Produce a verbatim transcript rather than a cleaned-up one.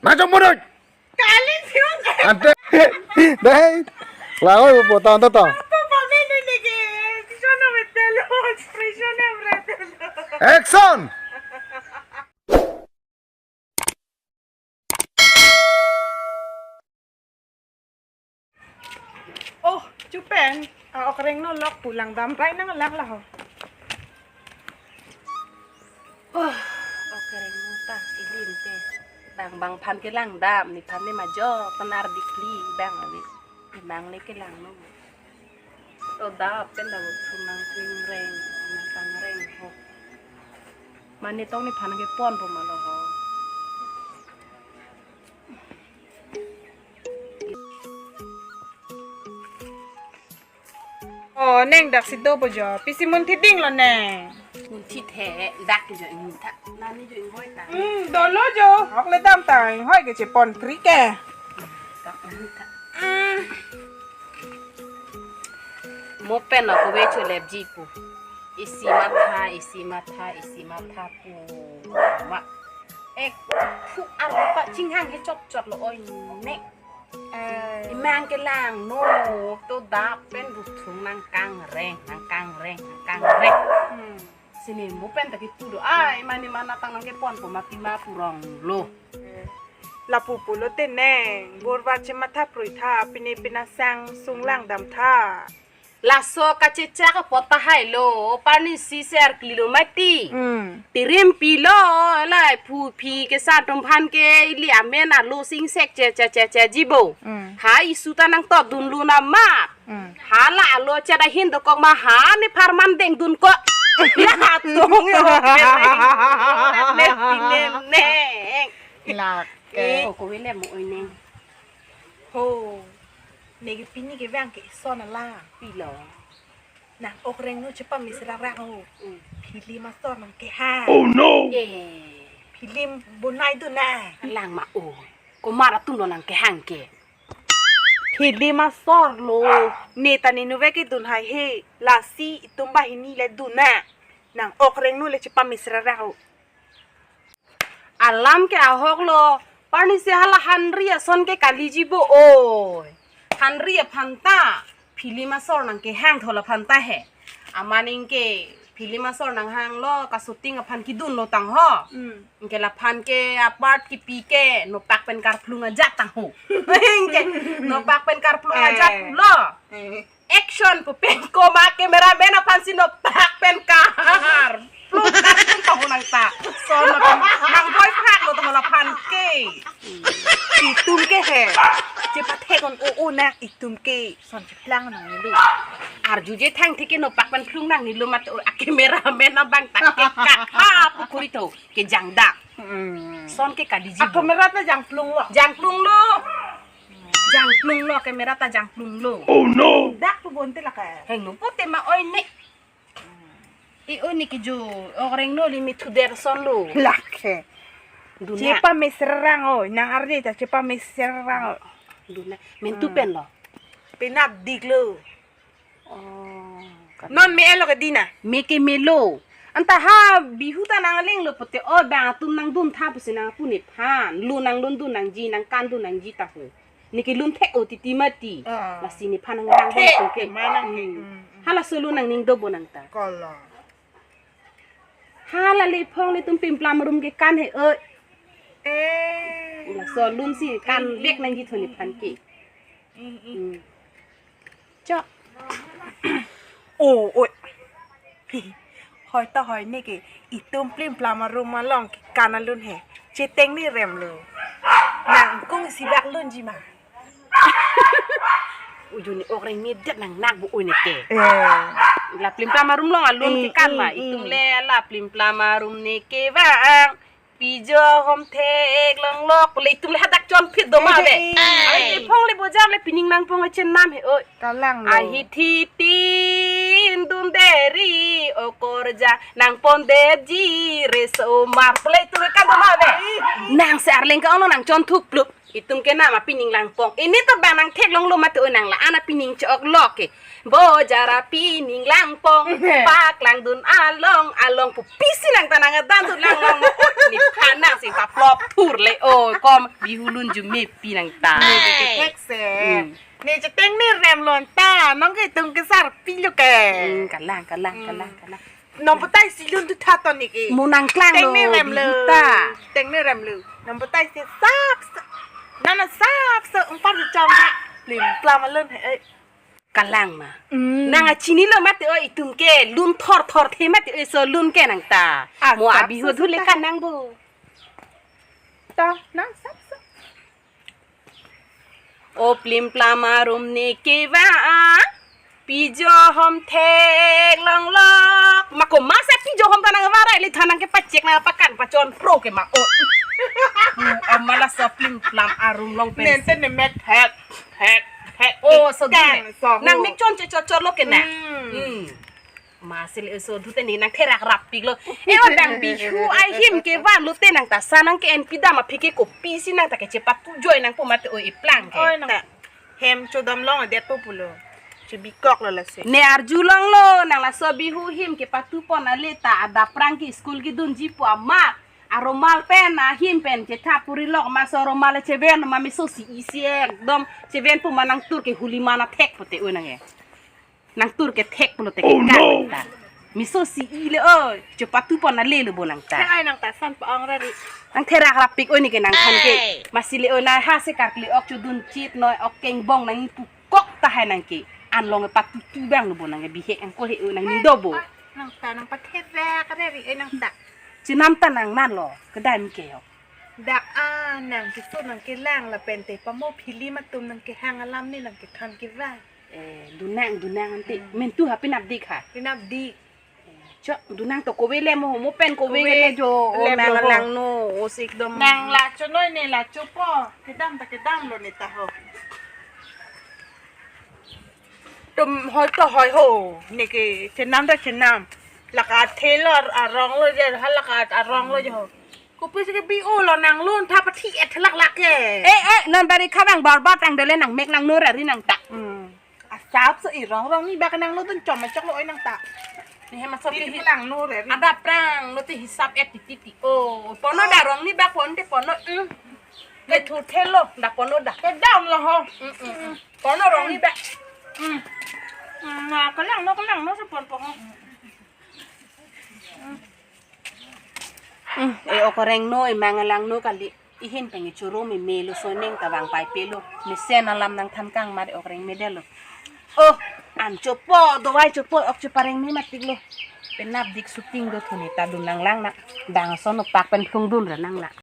Majok bodoi. Kali siung. Ante. Dei. Langoi po ta anta ta. Apa pame ni ni ke? Sono betelo, expression na betelo. Action. Oh, chupen. Ah, okreng no lok pulang dam rai nang lang lah ho. Oh, okreng no ta ilim te. Bang bang phan kelang dam, nephan ne majok, penar dikli bang ani. Imang le kelang no. To dap pen da thung nang kring reng, nang kang reng ho. Mane tong nephan kepon po ma lo ho. Oh, neng dak si do po jo. Pisi munthi ding lo neng. Munthi the, dak jo ingtha. Nani jo inghoi ta. Hmm, dolo jo. Hok le dam ta, inghoi ke chepon kri ke. Dak ingtha. Hmm. Mo pen ako ve cho lep ji pu. Isi matha, isi matha, isi matha pu. Ma. Ek phu arpa chinghang he chot chot lo oi ne. Eh. Imang kelang no, to dap pen buthung nang kang reng, nang kang reng, nang kang reng. Hmm. Sini mo pen ta kipu do. Ai, mane mana tang nang kepon po mati ma purong lo. Eh. Lapu pulo te neng, borbar chematha prui tha, pine pina sang sung lang dam tha. Laso kachechak apot tahai lo, parni si ser kilo mati. Hmm. Tirim pilo, lai phu phi ke sa tum phan ke ili amen alo sing sek che che che che jibo. Hmm. Ha isu ta nang tot dun lu na mat. Hmm. Hala alo che da hin dokok ma ha ne pharman deng dun ko. La tong yo. Ne pine ne. Lak. Eh, o ko wele mo oi ne. Ho. Neke pini ke vang ke ison ala. Pilo. Nang okreng no chepa misra rak ho. Mm. Phili masor nang kehang. Oh no! Eh. Phili bonai do na. Lang ma o. Komar atum lo nang kehang ke. Phili masor lo. Ne ta ne nuve ke dun hai he. Lasi itum bahini le dun na. Nang okreng no le chepa misra rak ho. Alam ke ahok lo, parni si hala hanri ason ke kaliji bo oi. Hanri aphan ta, phili masor nang kehang thola aphan ta he. Amaning ke, phili masor nang hang lo, kasuting aphan kidun lo tang ho. Mm. Ingke laphan ke apart kipi ke, nopak pen karplung ajat tang ho. Ingke, nopak pen karplung ajat lo. Eh. Action pu pen koma cameraman aphan si nopak pen kar. Pluk kar pun tahu nang ta. Son aphan nang boy phak lo tahu laphan ke. Itum ke he. Chepathek on o o na itum ke. Son cheplang nang ni lu. Arju je thang thike nopak pen plung nang ni lu mat o a cameraman abang ta ke kak ha pu kuri to ke jangda. Hmm. Son ke kaliji. A bo. Camera ta jangplung lo. Jangplung lo. Jangplung lo, camera ta jangplung lo. Oh no! Dak tu bonte laka. Heng no pote ma oi ne. I oi ne ke jo, okreng no limit to their son lo. Lake. Duna. Chepa mesrang oi, nang arde ta chepa mesrang oi. Duna. Mentu pen lo. Penap dik lo. Oh, kan. Non me elo ke dina. Me ke melo. Anta ha Bihu ta nang leng lo pote o bang atum nang dun tha pusi nang pune phan. Lu nang dun dun nangji nang kan dun nangji ta ho. Neke lun thek o titi mati. Ah. Lasi nephan nang hang thek, hong ke. Mana ke. Hmm. Hmm, hmm. Hala solo nang ning dobo nang ta. Kolo. Hala le phong le tum pimplam rum ke kan he oi. Eh. Laso lun si kan bek nangji thoni phan ke. Hmm, hmm. Hmm. Cho. Oh, oi. Hoi to hoi ne ke itum pimplam arum along ke kan alun he. Cheteng ni rem lo. Nang kung si bak lun ji ma. Ujuni okreng ni det nang nak bu oi ne ke. Eh. La pimplam arum along alun ke kan ma. Eh, eh, eh. Itum le la pimplam arum ne ke bang. Pijo hom thek long lok le itum le hadak chon phit do ma be. Eh, eh, eh. Ai phong le bojar le pining nang phong chen nam he oi. Kalang lo. Ahi thi tin dun deri okorja nang pon deri so mar le itum le kan do ma be. Nang se arleng ka ono nang chon thup plup. Itum ke nama pining langpong. Ini to bang nangtheklonglo mate o nang la-an apining chok lo ke. Bojar apining langpong. Paklangdun along along pu pisi nang ta nang adan tu lang long. Ne phanang sing paplop thur le o kom Bihu lun jume pi nang ta. Thek se. Hmm. Ne cheteng ne rem lon ta. Nong ke itum ke sarpi lo ke. Hmm, kalang, kalang, Hmm. kalang, kalang. Nonputai si lun tu thaton ne ke. Mo nangklanglo, Teng ne rem lo. Bihu ta. Teng ne rem lo. Nonputai si sap sap. Nana sap sap. Empat jam. Plim plam alun he. Eh. Kalang ma. Mm. Nang achinilo mate o itum ke. Lun thor thor the mate o so lun ke nang ta. Ah, Mo sap abi sap hudhu sap le ta. Ka nang bo. Ta, nang sap sap. O plim plam arum ne kevan, pijo hom theklong lok. Ma komat si pijo hom ta nang varai le than nang ke pachek nang pakan pachon pro ke ma o. Pu om ma laso plim plam arum long pen. Nente ne mek thek, thek, thek. O, so Kan, dun. so Nang ho. Mek chon che chot chot lo ke na. Hmm. Hmm. Masi le so dute ne nang therak rap pik lo. E o dang Bihu ahim kevan lote nang ta sa nang ke en pidam aphi ke kopi si nang ta ke chepatu joi nang po mate o iplang ke. Oi, nang ta. Hem chodam long adet po pulo. Chebikok lo lasi. Ne arjulonglo nang laso Bihu him kepatupon ale ta adap prang ke school kedunji po amat. Aromal pen ahim pen chethap puri lok ma so romal cheven ma miso si isi ekdom cheven po ma nang tur ke huli mana thek pote o nang e. Nang tur ke thek pulote ke Oh, kan no! ta. Miso si i le o, chepatupon ale lo bo nang ta. Thek ai nang ta san pa-ong ra ri. Nang therak rap pik o ne ke nang than ke. Hey! Masi le o na ha se karkli ok chodun chit noi ok kengbong nang pukok ta hai nang ke. An long patutu bang lo bo nang ke bihek ang ko he o nang ni do bo. Nang ta nang patherak ra ri ai nang ta. Chenam ta nang nan lo, kedam ke yo. Dak a nang keso nang kelang lapen te pamo phili matum nang kehang alam ne nang kethan kevang. Eh, dunang, dunang ante. Hmm. Mentu ha pinap dik ha. Pinap dik. Chok, dunang to kove le mo, mo pen kove Kove le jo, o le nang mo ho. Langno, o sik dom. Nang lacho noi ne lacho po. Kedam ta kedam lo ne ta ho. Tum hoi to hoi ho. Ne ke chenam ta chenam. Laka thelor arong lo je, ha laka arong lo je ho. Kopi si ke bi o lo nang lun tha pathi et lak lak ke. Eh, eh, non bari khabang bar bar tang dole nang mek nang nur ari nang ta. Hmm. Asap so i rong rong ni bak nang lo dun chom chok lo oi nang ta. Ni hema so Ni ki di hi. Lang nur ari. Ada prang lo ti hisap et ti ti ti. Oh, pono da rong ni bak pon te pono. Mm. Le thu thelo da pono da. Ke down lo ho. Mm, mm, mm. Pono rong ni bak. Mm. Mm, na kelang no kelang no se pon po ho. Mm, e okoreng no, e mangalang no kali. Ihin pengi choro me me lo soneng ta vang pai pe lo. Mesen alam nang than kang mar e okoreng me de lo. Oh, an chopo, dovai chopo, ok chopareng me matik lo. Penap dik shooting do thuni ta dun nang lang na. Dang son no pak pen phung dun ra nang la.